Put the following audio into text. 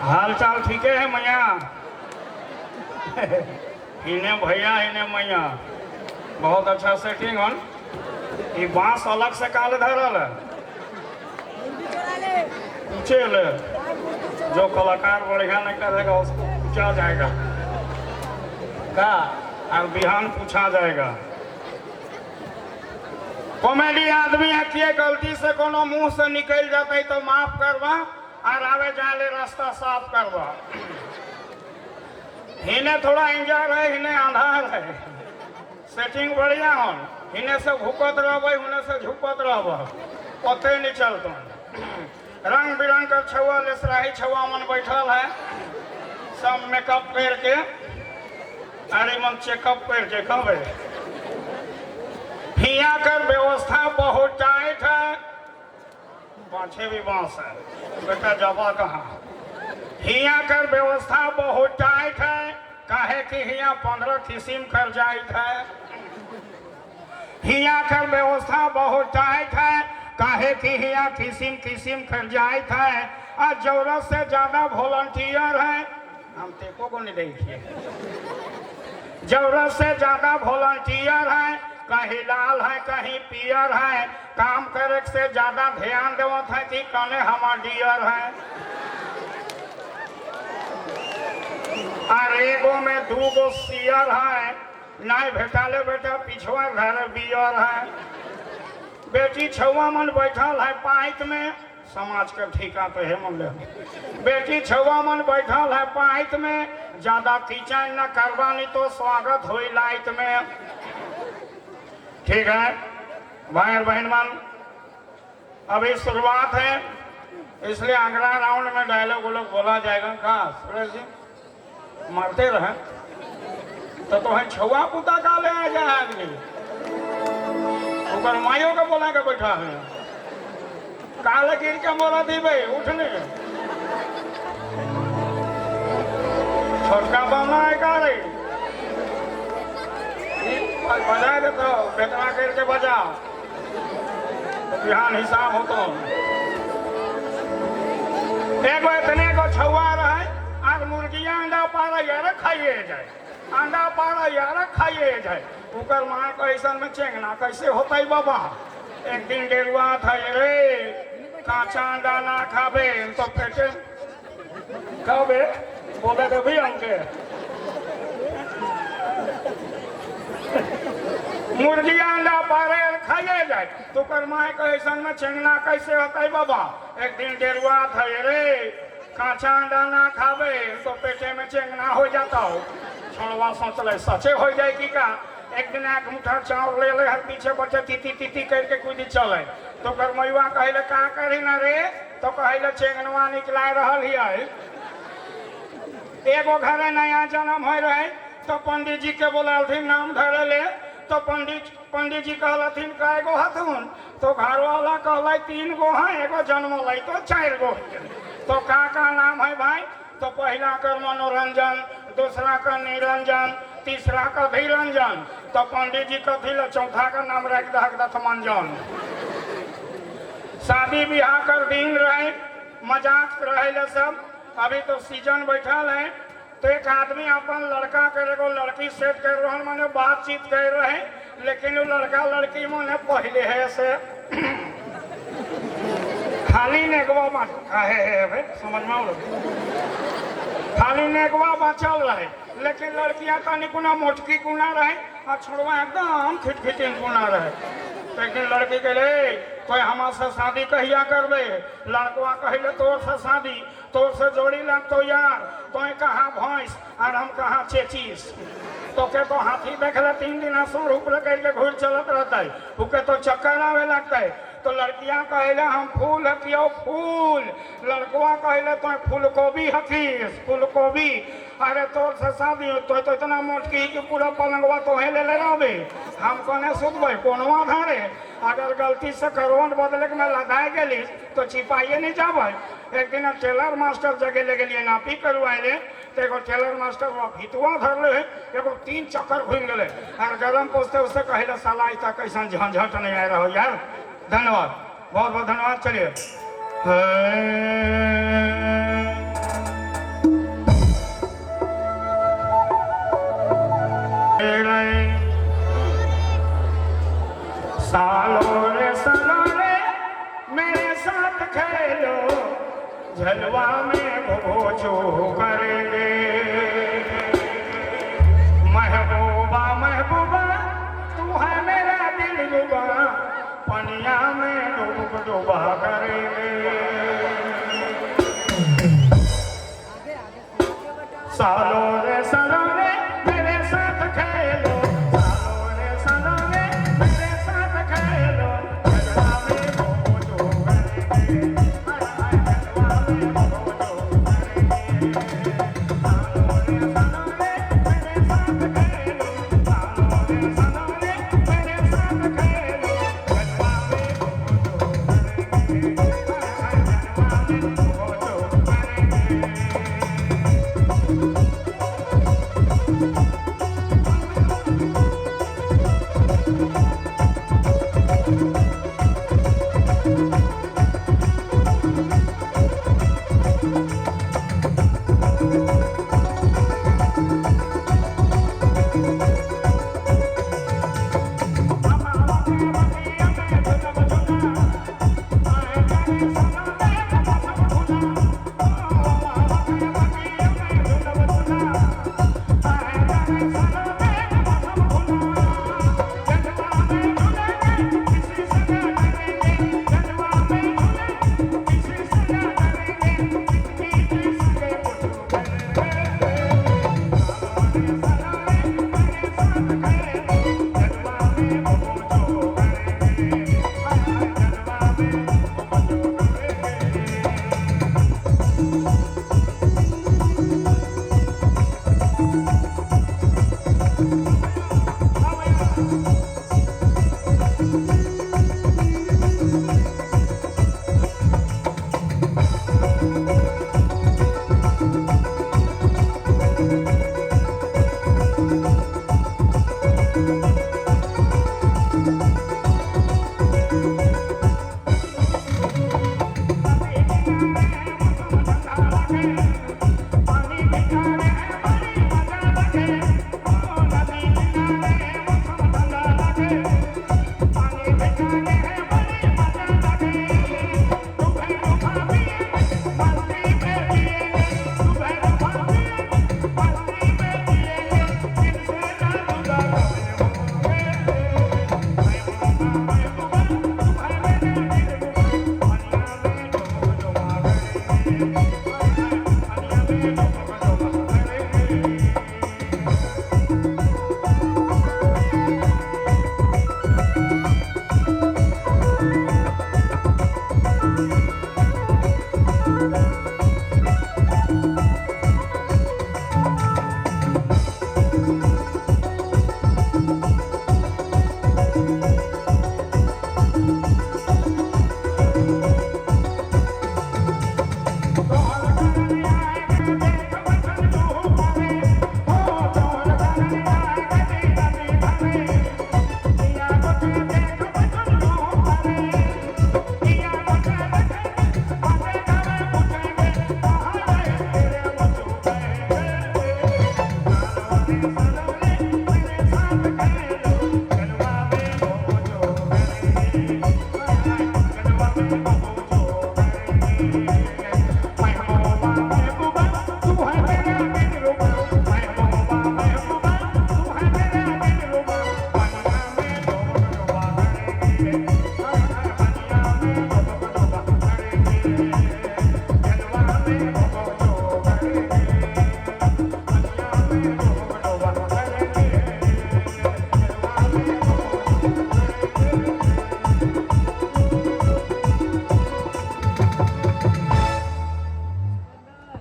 हाल चाल ठीक है मैया? इन्हें भैया, इन्हें मैया, बहुत अच्छा सेटिंग हन। ई बांस अलग से काल धरल है पूछे ले। जो कलाकार बढ़िया नहीं करेगा, उसको पूछा जाएगा का और बिहान पूछा जाएगा। कॉमेडी आदमी है किए, गलती से कोनो मुंह से निकल जाता है तो माफ करवा और आवे जाले रास्ता साफ करवा। हिने थोड़ा इंजर है, हिने अंधार है। सेटिंग बढ़िया हो। हिने से भूकत रहबै, हुने से झुकत रहब, पते नहीं चलतो। रंग बिरंग का छुआ लेसराही छुआ मन बैठल है, सब मेकअप करके। अरे मन चेकअप करके कहबे। हिया कर व्यवस्था बहुत टाइट है। पाछे भी बांस है, बेटा जाबा कहाँ? हिया कर व्यवस्था बहुत टाइट है, काहे कि हिया 15 किस्म कर जाइत है। हिया कर व्यवस्था बहुत टाइट है, काहे कि हिया किस्म किस्म कर जाइत है और जरूरत से ज्यादा वॉलंटियर है। हम तेको को नहीं देखिए। जरूरत से ज्यादा वॉलंटियर है, कहीं लाल है, कहीं पियर है। काम करे से ज्यादा ध्यान देवत है कि कने हमार डियर है। और एगो में दू गो सियर है, नहीं भेटाले बेटा पिछवा घर बियर है। बेटी छुआ मन बैठल है पाइक में, समाज के ठीका तो है मन ले। बेटी छुआ मन बैठल है पाइक में, ज्यादा खींचाई न करवा, नहीं तो स्वागत हुई लाइट में। ठीक है भाई और बहन मन, अभी शुरुआत है, इसलिए अगला राउंड में डायलॉग लोग बोला जाएगा। कहा सुरेश जी मरते रहे तो तुम्हें छुआ पुता का ले आ जाए आदमी, ओकर माइयो के बोला के बैठा है। काले गिर के मोरा दीबे उठने। छोटका बना है का रे? बजा दे तो बेतना करके बजा तो बिहान हिसाब होतो। एगो इतने गो छुआ रहे और मुर्गिया अंडा पारा यार खाइए जाए, अंडा पारा यार खाइए जाए। ओकर माँ कैसन में चेंगना कैसे होता है बाबा? एक दिन डेरुआ था रे, कांचा अंडा ना खाबे तो पेटे खाबे बोले तो भी हमके। मुर्गिया अंडा पारे खाइए जाए तो कर माँ कैसन में चेंगना कैसे होता है बाबा? एक दिन डेरुआ था रे, कांचा अंडा ना खाबे तो पेटे में चेंगना हो जाता हो। छोड़वा सोचले सचे हो जाए कि का। एक दिन एक मुठा चाउर ले ले हर पीछे बच्चे तीती तीती करके कूदी चले तो कर मैया कहले का करी ना रे? तो कहले चेंगनवा निकला रहल हिय। एगो घरे नया जन्म हो रहे तो पंडित जी के बोलालथिन नाम धरे ले। तो पंडित जी कहलथिन कै गो हथुन? तो घर वाला कहल 3 गो है, एगो जन्म लै तो 4 गो। तो का नाम है भाई? तो पहला कर मनोरंजन, दूसरा का निरंजन, तीसरा का धीरंजन। तो पंडित जी कथी ले चौथा का नाम रख दहक दथमंजन। शादी ब्याह कर दिन रहे, मजाक रहे सब। अभी तो सीजन बैठल है तो एक आदमी अपन लड़का के एगो लड़की सेट कर रहे, माने बातचीत कर रहे, लेकिन वो लड़का लड़की माने पहले है से खाली नेगवा काहे है समझ में आओ, खाली नेगवा बचल रहे, लेकिन लड़कियां तनी कुना मोटकी कुना रहे और छोड़वा एकदम खिटखिटिन कुना रहे। लेकिन लड़की के ले कोई हमार से शादी कहिया करबे? लड़कवा कहले तोर से शादी, तोर से जोड़ी लगतो यार, तो कहाँ भैंस और हम कहाँ चेचीस। तो के तो हाथी देखले 3 दिन सूर ऊपर करके घूर चलत रहता है, ओके तो चक्कर आवे लगता है। तो लड़कियां कहले हम फूल हकियो फूल, लड़कवा कहले तो फूल गोभी हकीस फूल गोभी। अरे तोर से शादी तो इतना मोटकी कि पूरा पलंगवा तो ले ले रहबे, हम कोने सुतबे कोनो आधारे। अगर गलती से करवन बदले के में लदाए गेली तो छिपाइए नहीं जाबे। एक दिन टेलर मास्टर जगह ले गेलिए नापी करवाए, तो एगो टेलर मास्टर भितुआ धरले, एगो 3 चक्कर घूम गए और गरम पोसते उससे कहले साला इतना कैसन झंझट नहीं आ रहा यार। धन्यवाद, बहुत बहुत धन्यवाद। चलिए। झलवा में घोचो करेंगे। महबूबा महबूबा तू है मेरा दिल रुबा, पनिया में डूब डूबा करेंगे। सालो रे सालो रे मेरे साथ खेलो, सालो रे सालो रे मेरे साथ खेलो, झलवा में घोचो करेंगे, हाय हाय झलवा में घोचो करेंगे। सालो रे सालो रे मेरे साथ खेलो, सालो रे सालो रे मेरे साथ खेलो, झलवा में घोचो करेंगे, हाय हाय झलवा में घोचो करेंगे।